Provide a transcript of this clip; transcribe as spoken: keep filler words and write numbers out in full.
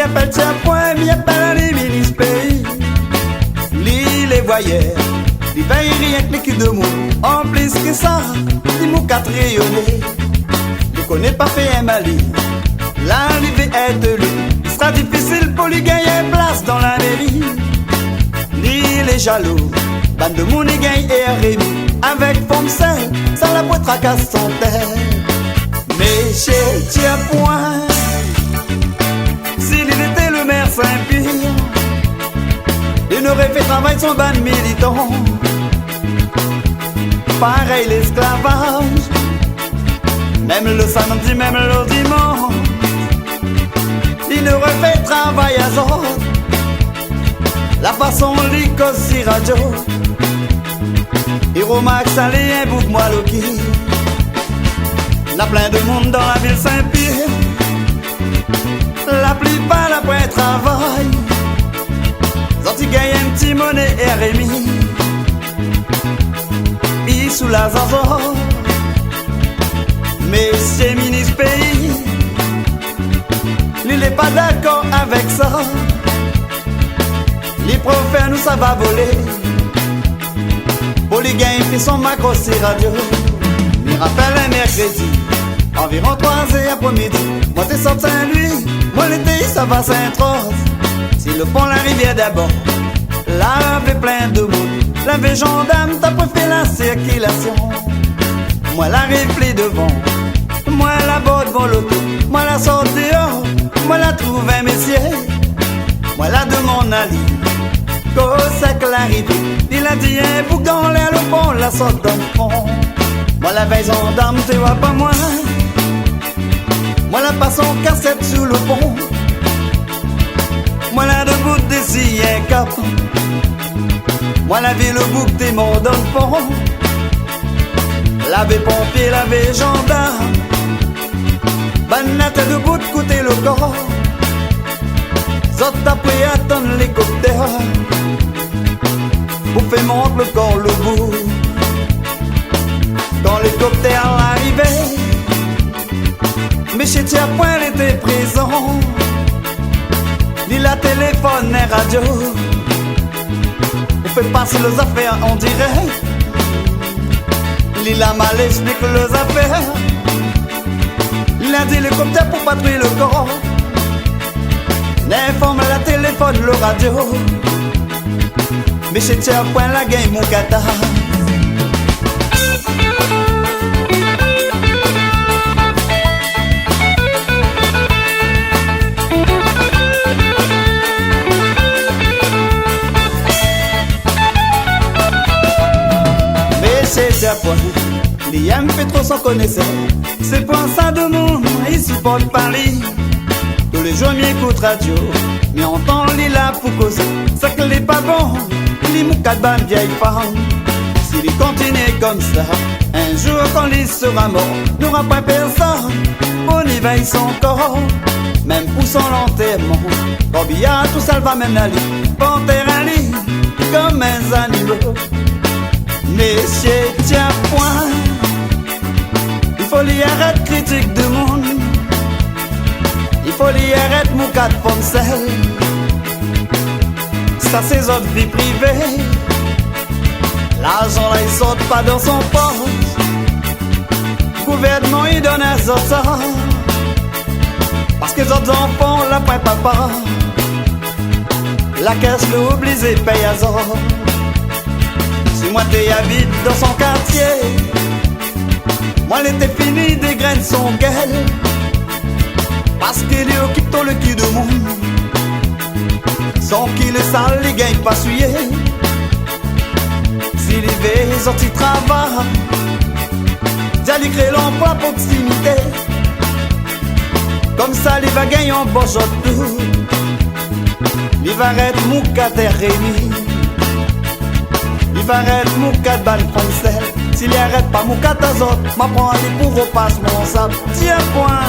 Apèl Tiapwin, mi apèl ali minis péi. Li lé vwayèr, li vèy rienk lé ki domoun. Anplis ke sa, li moukat rényoné. Li koné pa fé in mali. La li vé èt éli, li sra difisil pou li gingn in plas dan la méri. Li lé zalou, bann domoun i gingn RMI. Avèk Fomsèl, sa la pwin trakas son tèt. Mésyé Tiapwin, si li lété lo mèr Sin-Pièr, li noré fé travay son bann militan. Parèy lésklavaz, mèm lo samdi, mèm lo dimansh, li noré fé travay azot. La fason li koz si radio, i romak sa lé in boug mwaloki. Na plin domoun dan la vil Sin-Pièr, la plipar la pwin travay. Zot i gingn in ti moné RMI, i soulaz azot. Mésyé minis péi, li lé pa dakor avèk sa. Li préfèr nou sava volé pou li gingn fé son makro si radio. Mi rapèl in mèrkrédi, anviron trwa zèr apré midi, mwin té sort Sin-Lwi, mwin lété i sava Sint-Roz. Si lo pon la rivièr dabor, lavé plin domoun, lavé zandam, ta pwin fé la sirkilasyon. Mwin la ariv pli dovan, mwin la abord mon loto, mwin la sort déor, mwin la trouv in mésyé. Mwin la domann ali kosa ke la arivé. Li la di in boug dan lèr lo pon la sort dan fon. Mwin la vèy zandam té wa pa mwin. Mwin la pas an kasèt sou lo pon. Mwin la dobout dési in kap. Mwin la vi lo boug té mor dan fon. Lavé ponpié, lavé zandam, bann la té dobout kouté lo kor. Zot apré atann lélikoptèr pou fé mont lo kor lo boug. Kan lélikoptèr la arivé, mésyé Tiapwin lété prézan. Li la téléfone in radio pou fé pas lo zafèr an dirèk. Li la mal ésplik lo zafèr. Li la di lélikoptèr pou patrouy lo kor. Ninfòm la téléfone lo radio. Mésyé Tiapwin la gingn moukat. Mésyé Tiapwin, li yèm fé tro son konésèr. Sé pou sa domoun i siport pa li. Tou lé zour mi ékout radio, mi antann li la pou kozé. Sak lé pa bon, li moukat bann vyèy fanm. Si li kontinié konmsa, in zour kan li sra mor, nora pa pèrsone pou ni vèy son kor. Mèm pou son lantèrman, korbiya tousèl va mèm ali, pantèr ali, konm in zanimo. Mésyé Tiapwin, i fo li arèt kritik domoun. I fo li arèt moukat Fomsèl. Sa sé zot vi privé. Larzan la i sort pa dan son pos. Gouvèrnman i donn azot sa. Parske zot zanfan la pwin papa. La kès lé oblizé pèy azot. Si mwin té abit dan son kartié, mwin lété fini dégrèn son gèl. Parske li okip tou lé ki domoun. Son ki lé sal li gingn pa souyé. Si li vé zot i travay, di ali kréé lanplwa proksimité. Konmsa li va gingn anbosh zot tou. Li va arèt moukat RMI. Li va arèt moukat bann Fomsèl. Si li arèt pa moukat azot, ma pran ali pou ropas mon sab. Tiapwin,